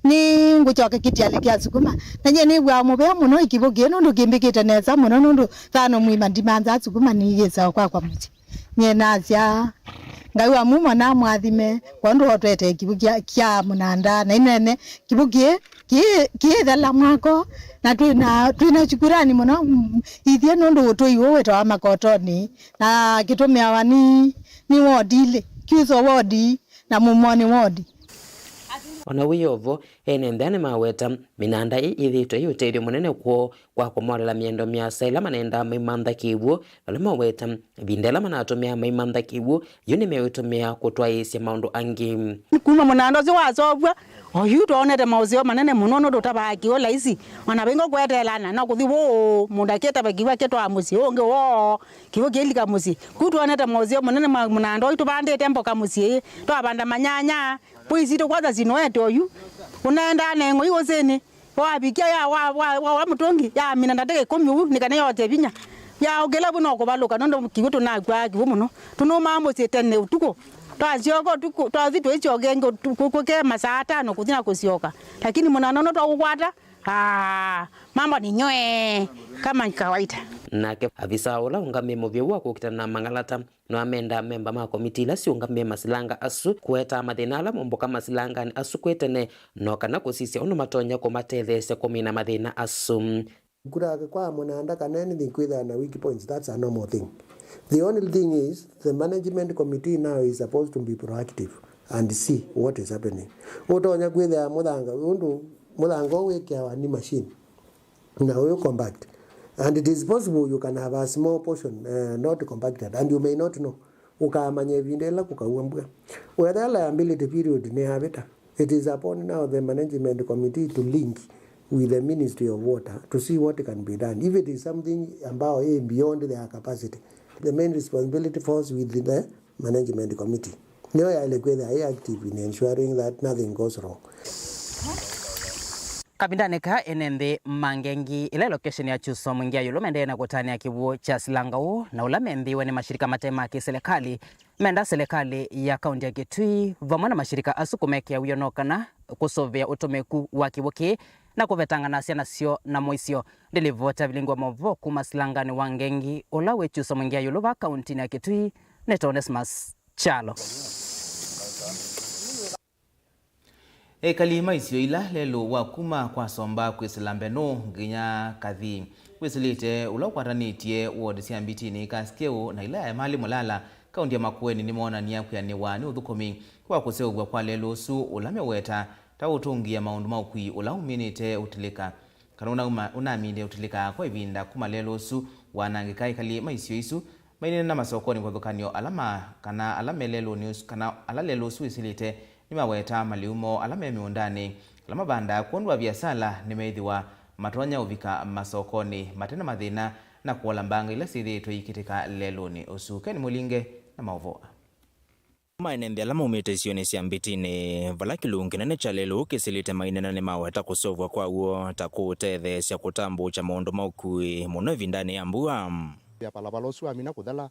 nĩngũkyoka kĩtialĩ kya sukuma. Na nyie nĩw'aa mũvea mũno ĩ kĩw'ũ kĩĩ nũndũ kĩmbĩkĩte nesa mũno, nũndũ thano mũima ndimanzaa sukuma nĩyĩsaa kwakwa mũsyĩ. Nyie nasya, Ngai wa mumo namwathime, kwondũ otwetee kĩw'ũ kya, kya mũnanda, na inene kĩw'ũ kĩ, kĩ, kĩĩthela mwako, na twĩna, twĩna shukurani mũno, mm, ithyĩ nũndũ ũtũi ũũ wĩtawa Makotoni, na kĩtũmĩawa nĩ, nĩ wodi ilĩ, Kyuso wodi na Mumoni wodi. Ona wĩ o vo, ene nthĩ nĩmaweta mĩnanda ĩĩ yĩthĩĩtwe ĩ ũtethyo mũnene kwoo kwa kũmolela mĩendo mĩasa ĩla manendaa maimantha kĩw'ũ, vala maweta ĩvinda ĩla manatũmĩaa maimantha kĩw'ũ, yu nĩmeũtũmĩa kũtwaĩĩsya maũndũ angĩ. Kuma mũnanda ũsu waseũvw'a, oyu twoonete maũseo manene mũno nũndũ ũtavaa kĩw'ũ laisi, ona vĩngĩ ũkweteelana no kũthi wũũ mũndũ akĩtava kĩw'ũ akĩtwaa mũsyĩ, ũngĩ woo kĩw'ũ kĩilika mũsyĩ. Ku twoonete maũseo manene ma mũnanda ũyũ tũvandĩte mboka mũsyĩ, twavanda manyanya, mbũi sitũ kwanja sinoete oyu, ũnaendaa na ĩng'oi ũsĩnĩ. Wavikia ya wa, wa, wa, wa mũtũngi, yamina ndatĩka ĩkũmi ũu, nĩ kana yote vinya. Ya ũkĩla vu no kũvalũka, nũndũ kĩw'ũ tũnakwaa kĩw'ũ mũno. Tũnũmaa mũsyĩ tene ũtukũ. Twasyoka ũtukũ, twathi twĩsyoka ĩngĩ ũtukũ, kũke masaa atano kũthi na kũsyoka. Lakini mũnanda ũno twaũkwata, aa, mambo ni nywee, kama kawaida. Nake avisa ũla ũngamĩe mũvyũ wa kũkitana na mang'alata, no amenda amemba ma komitii ila siũngamĩe masilanga asu kũetaa mathĩna ala momboka masilanganĩ asu kwĩ tene, no kana kũsisya ũndũ matonya kũmatetheesya kũmina mathĩna asu. Kũkura kwa mũnanda kana anything kwĩthĩwa na weak points, that's a normal thing. The only thing is, the management committee now is supposed to be proactive and see what is happening. Ũtonya kwĩthĩa mũthanga, ũndũ mũthanga ũũ wĩkĩawa nĩ machine. Na ũyũ compact. And it is possible you can have a small portion, uh, not compacted, and you may not know. Ũkamanya ĩvinda ĩla kũkaua mbua. Whether liability period nĩyavĩta, it is upon now the management committee to link with the Ministry of Water to see what can be done. If it is something ambao ĩ beyond their capacity, the main responsibility falls with the management committee. Nĩyo yaĩle kwĩthĩa ĩ active in ensuring that nothing goes wrong. Kavindanĩ kaa ene nthĩ ma Ngengi, ĩla ĩ location ya Kyuso Mwingia Yũlũ, mendeee na kũtanĩa kĩw'ũ kya silanga ũũ, na ũla menthĩwe nĩ mashirika mate ma kĩsilikalĩ, menda silikalĩ ya kaunti ya Kitui vamwe na mashirika asu kũmekĩa wĩoo no kana kũsũvĩa ũtũmĩku wa kĩw'ũ kĩĩ na kũvetangana syana syoo na mũisyo. Ndilivota vilingi wa maũvoo kuma silanganĩ wa Ngengi, ũla wĩ Kyuso Mwingia Yũlũ vaa kauntinĩ ya Kitui, nĩ Onesmus Kyalo. Ekali ma isio ila lelũ wa kuma kwa Somba kwĩsĩla Mbenũ nginya Kathi wĩsĩlĩte ũla ũkwatanĩtye ward sya Mbitinĩ, Kasikeu na ila ya Emali Mulala, kaunti ya Makueni nĩmoonany'a kwĩanĩwa nĩ ũthũkũmi wa kũseũvw'a kwa lelũ ũsu ũla meweta ta ũtũngĩe maũndũ ma ũkui ũla umĩnĩte ũtilĩka kana ũnauma, ũnaminde ũtilĩka kwa ĩvinda kuma lelũ ũsu wanangĩka. Ekali ma isio isu maineena masokonĩ kĩvathũkany'o ala ma, kana ala me lelũnĩ ũsu, kana ala lelũ ũsu wĩsĩlĩte nĩmaweta malĩu moo ala me mĩũndanĩ, ala mavandaa kwondũ wa viasala nĩmeĩthĩwa matonya ũvika masokonĩ mate na mathĩna na kũola mbanga ila syĩthĩĩtwe iikĩtĩka lelũnĩ ũsu. Ken Mũlinge na maũvoo. Maene nthĩ ala maumĩte isionĩ sya Mbitinĩ, vala kĩlungu kĩnene kya lelũ kĩsĩlĩte maineena nĩmaweta kũseũvw'a kwaw'o ta kũũtetheesya kũtambũũkya maũndũ ma ũkui mũno ĩvindanĩ ya mbua. Ya valava ũsu wamina kũthela,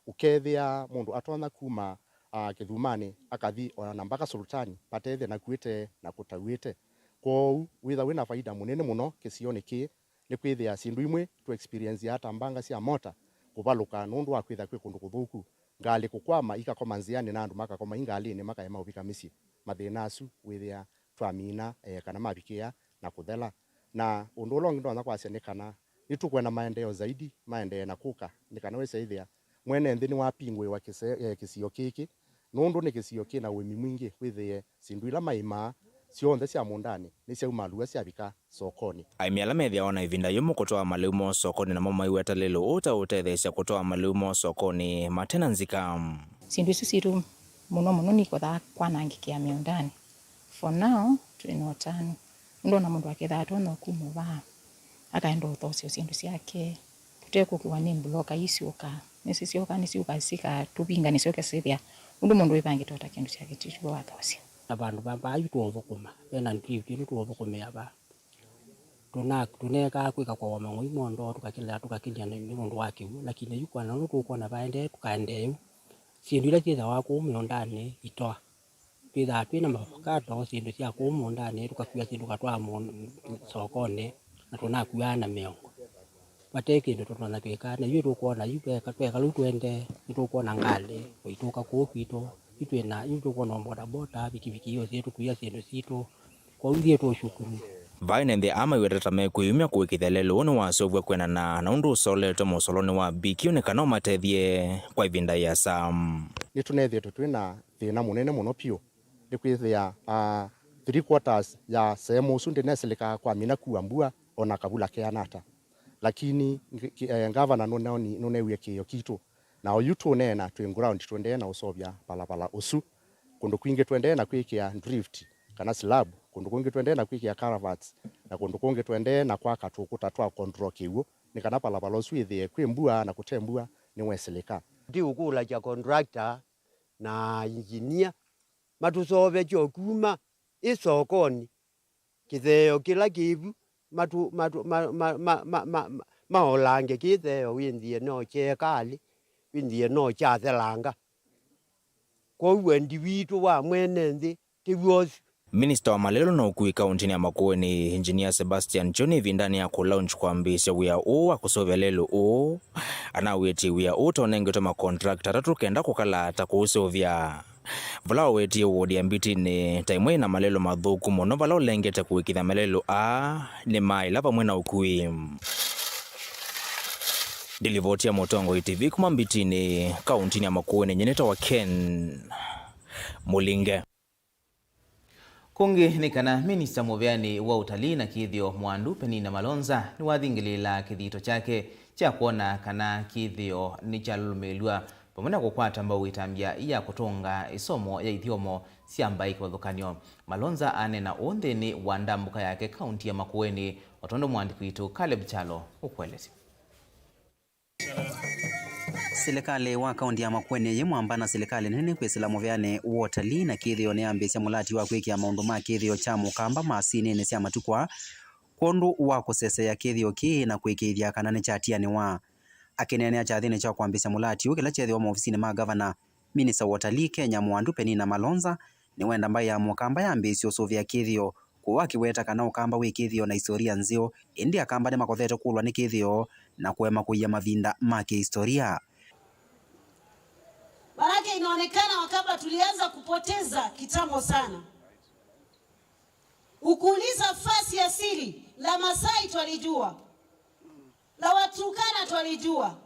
ũkethĩa mũndũ atonya kuma, a, Kĩthumanĩ akathi ona na mpaka Sultani, vatethya nakuĩte na kũtauĩte. Kwoou wĩtha wĩ na faida mũnene mũno kĩsionĩ kĩĩ, nĩkwĩthĩa syĩndũ imwe tũ experience ata mbanga sya mota kũvalũka nũndũ wa kwĩtha kwĩ kũndũ kũthũku, ngalĩ kũkwama ikakoma nzĩanĩ na andũ makakoma i ngalĩnĩ makaema ũvika mĩsyĩ. Mathĩna asu wĩthĩa twamina, eh, kana mavikĩa na kũthela. Na ũndũ ũla ũngĩ ndonya kwasya nĩ kana nĩtũkwenda maendeeo zaidi, maendee na kũka, nĩ kana wĩsa ĩthĩa mwene nthĩ nĩwapingũĩwa kĩse-, eh, kĩsio kĩkĩ, nũndũ nĩ kĩsio kĩ na ũĩmi mwingĩ, wĩthĩe syĩndũ ila maĩmaa syonthe sya mũũndanĩ nĩsyaumalw'a syavika sokonĩ. Aĩmi ala methĩawa na ĩvinda yũmũ kũtwaa malĩu moo sokonĩ namo maiweta lelũ ũũ ta ũtetheesya kũtwaa malĩu moo sokonĩ mate na nzika. Syĩndũ isu sitũ mũno mũno nikothaa kwanangĩkĩa mĩũndanĩ. For now, twĩ na ũtanu. Nũndũ ona mũndũ akethaa atonya ũkuma vaa, akaenda ũthosya syĩndũ syake, tũtekũkiwa nĩ mbuloka ii syũkaa. Nĩsyo syũkaa, nĩsyũkaa sikatũvinga, nĩsyoke sĩthĩa ũndũ mũndũ wĩvangĩte ota kĩndũ kyake tĩtiwe wathosya. Na vandũ va vaa yu tũũthũkũma, ve na drift ĩno tũũthũkũmĩa vaa. Tũna-, tũneekaa kwĩka kwa mang'oi mondo, tũkakĩlea, tũkakĩlea nĩ, nĩ ũndũ wa kĩw'ũ, lakini yu kwana ũndũ tũkwona vaendee, tũkaendee yu. Syĩndũ ila syĩthawa kũu mĩũndanĩ itoa. Twĩthaa twĩ na mavakato, syĩndũ sya kũu mũũndanĩ, tũkakua syĩndũ katwaa mũũ-, sokonĩ, na tũnakuaa na mĩongo. Vate kĩndũ tũtonya kwĩka, na yu tũkwona yu tweka, tweka lĩu twende, nĩtũkwona ngalĩ, ũitũka kũu kwitũ, yu twĩ na, yu tũkwona bodaboda, vikiviki iũsĩ tũkuia syĩndũ sitũ, kwoou ithyĩ tũũshukuru. Vai na nthĩ aa maiweta ta mekwĩyumya kũĩkĩĩthya lelũ ũũ nĩwaseũvw'a kwĩanana na ũndũ ũsoletwe mũsolonĩ wa B Q nĩ kana ũmatethye kwa ĩvinda ĩasa. Nĩtũnethĩĩtwe twĩ na thĩna mũnene mũno piũ, nĩkwĩthĩa, ah, three quarters ya sehemu ũsu ndĩnesĩlĩkaa kwamina kua mbua ona kavula keana ata. Lakini ngi-, ki-, eh, ngavana nũneoni-, nũneewie kĩĩo kitũ. Na oyu tũneena twĩ ground tũendee na ũseũvya valavola ũsu. Kũndũ kwingĩ tũendee na kwĩkĩa drift kana slab, kũndũ kũngĩ tũendee na kwĩkĩa culverts, na kũndũ kũngĩ tũendee na kwaka tũkũta twa control kĩw'ũ, nĩ kana valavola ũsu wĩthĩe kwĩ mbua na kũte mbua nĩwesĩlĩka. Ndiũkũlasya contractor na engineer matũseũvye kyo kuma ĩ sokonĩ, kĩtheo kĩla kĩvu, matũ-, matũ-, ma-, ma-, ma-, ma-, ma-, ma-, maolange kĩtheo wĩnthĩe no kyekalĩ, wĩnthĩe no kyathelanga. Kwoou wendi witũ wa mwene nthĩ tĩw'o ũsu. Minista wa malelũ na ũkui kauntinĩ ya Makueni, Engineer Sebastian John, ĩvindanĩ ya kũ launch kwambĩĩsya wĩa ũũ wa kũseũvya lelũ ũũ, anawĩtie wĩa ũũ ta ũnengetwe makontrakta atatũ kenda kũkala ta kũũseũvya. Vala wawetie wodi ya Mbitinĩ ta ĩmwe ĩna malelũ mathũku mũno vala ũlengete kũĩkĩĩthya malelũ aa nĩmaaĩla vamwe na ũkui. Ndilivoti ya Mũtongoi T V kuma Mbitinĩ, kauntinĩ ya Makueni, nyie nĩtawa Ken Mũlinge. Kũngĩ nĩ kana minista mũveanĩ wa ũtalii na kĩthĩo Mwandu Penina Malonza nĩwathingĩlĩĩla kĩthito kyake kya kwona kana kĩthĩo nĩkyalũlũmĩĩlw'a vamwe na kũkwata mbau ĩtambya ya kũtũnga ĩsomo ya ithyomo sya mbaĩ kĩvathũkany'o. Malonza aneena ũũ nthĩnĩ wa ndambũka yake kaunti ya Makueni, o tondũ mũandĩki witũ Caleb Kyalo ũkũelesya. Silikalĩ wa kaunti ya Makueni yĩ mwamba na silikalĩ nene kwĩsĩla mũveanĩ wa ũtalii na kĩthĩo nĩyambĩĩsya mũlati wa kwĩkĩa maũndũ ma kĩthĩo kya Mũkamba masinĩnĩ sya matukũ aa kwondũ wa kũseseea kĩthĩo kĩĩ na kũĩkĩĩthya kana nĩkyatianĩwa. Akĩneenea kyathĩnĩ kya kwambĩĩsya mũlati ũũ kĩla kyethĩwa maovisinĩ ma ngavana, minista wa ũtalii Kenya Mwandu Penina Malonza nĩwenda mbaĩ ya Mũkamba yambĩĩsye ũsũvĩa kĩthĩo, kũu akĩweta kana Ũkamba wĩ kĩthĩo na istoria nzeo, ĩndĩ Akamba nĩmakothete kũlwa nĩ kĩthĩo na kũema kũia mavinda ma kĩhistoria. Manake inaonekana Wakamba tulianza kupoteza kitambo sana. Ukiuliza fasi asili, la Masai twalijua, la Waturkana twalijua,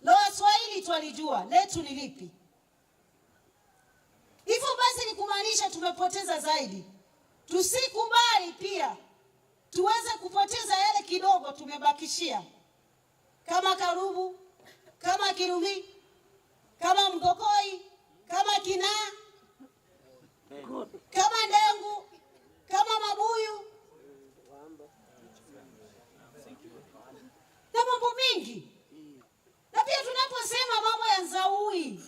la Waswahili twalijua, letu ni lipi? Hivyo basi ni kumaanisha tumepoteza zaidi. Tusikubali pia tuweze kupoteza yale kidogo tumebakishia, kama Karubu, kama Kirumi, kama Mgokoi, kama Kinaa, kama Ndengu, kama Mabuyu na mambo mengi. Na pia tunaposema mambo ya Nzaui,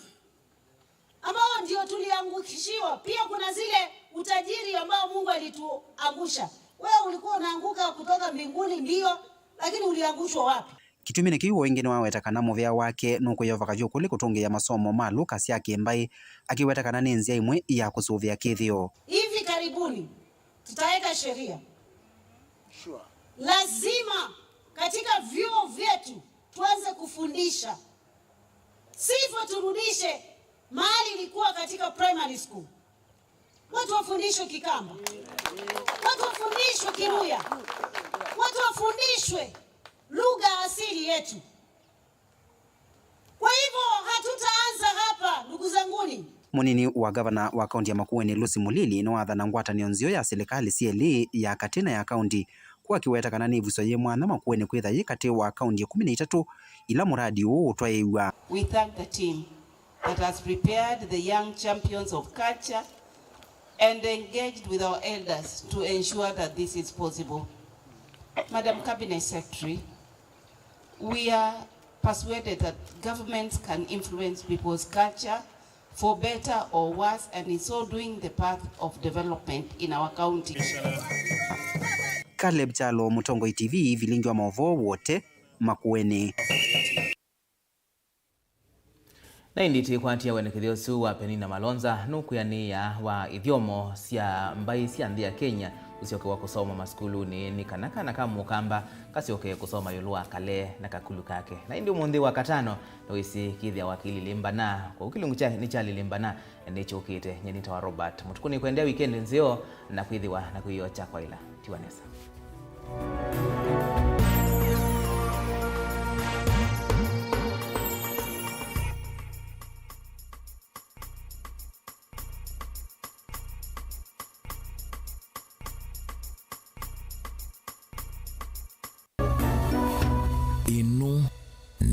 ambao ndio tuliangushiwa, pia kuna zile utajiri ambao Mungu alituangusha. Wewe ulikuwa unaanguka kutoka mbinguni, ndio, lakini uliangushwa wapi? Kĩtumi nĩ kĩu, o ĩngĩ nĩwaweta kana mũvea wake nũkũyovaka vyũ kũlĩ kũtũngĩĩa masomo ma lũka sya kĩmbaĩ, akĩweta kana nĩ nzĩa ĩmwe ya kũsũvĩa kĩthĩo. Hivi karibuni tutaweka sheria. Lazima katika vyuo vyetu tuanze kufundisha. Sivyo turudishe mahali ilikuwa katika primary school. Watu wafundishwe Kikamba, watu wafundishwe Kiluya, watu wafundishwe lugha asili yetu. Kwa hivyo hatutaanza hapa, ndugu zanguni. Mũnini wa ngavana wa kaunti ya Makueni, Lucy Mulili, nĩwathana ngwatanĩo nzeo ya silikalĩ syelĩ, ya katĩ na ya kaunti, kũu akĩweta kana nĩ ĩvuso yĩ mwanya Makueni kwĩtha yĩ katĩ wa kaunti ĩkũmi na itatũ ila mũradi ũũ ũtwaĩĩw'a. We thank the team that has prepared the young champions of culture and engaged with our elders to ensure that this is possible. Madam Cabinet Secretary, we are persuaded that governments can influence people's culture for better or worse, and in so doing, the path of development in our county. Caleb Kyalo, Mũtongoi T V, vilingi wa maũvoo wote, Makueni. Na ĩndĩ tĩkwatia wenekethyo ũsu wa Penina Malonza nũkwĩanĩĩa wa ithyomo sya mbaĩ sya nthĩ ya Kenya ũsyokewa kũsoma masukulunĩ nĩ kana kana ka Mũkamba kasyoke kũsoma ĩũlũ wa kale na kakulu kake. Na ĩndĩ ũmũnthĩ wa katano, nĩwĩsĩ kĩthĩawa kĩlilimbana, kwoou kĩlungu kya nĩkyalilimbana nĩkyũkĩte. Nyie nĩtawa Robert Mũtukũ, nĩkwendea wikendi nzeo na kwĩthĩwa na kwĩyokya kwaĩla. Tiwa nesa.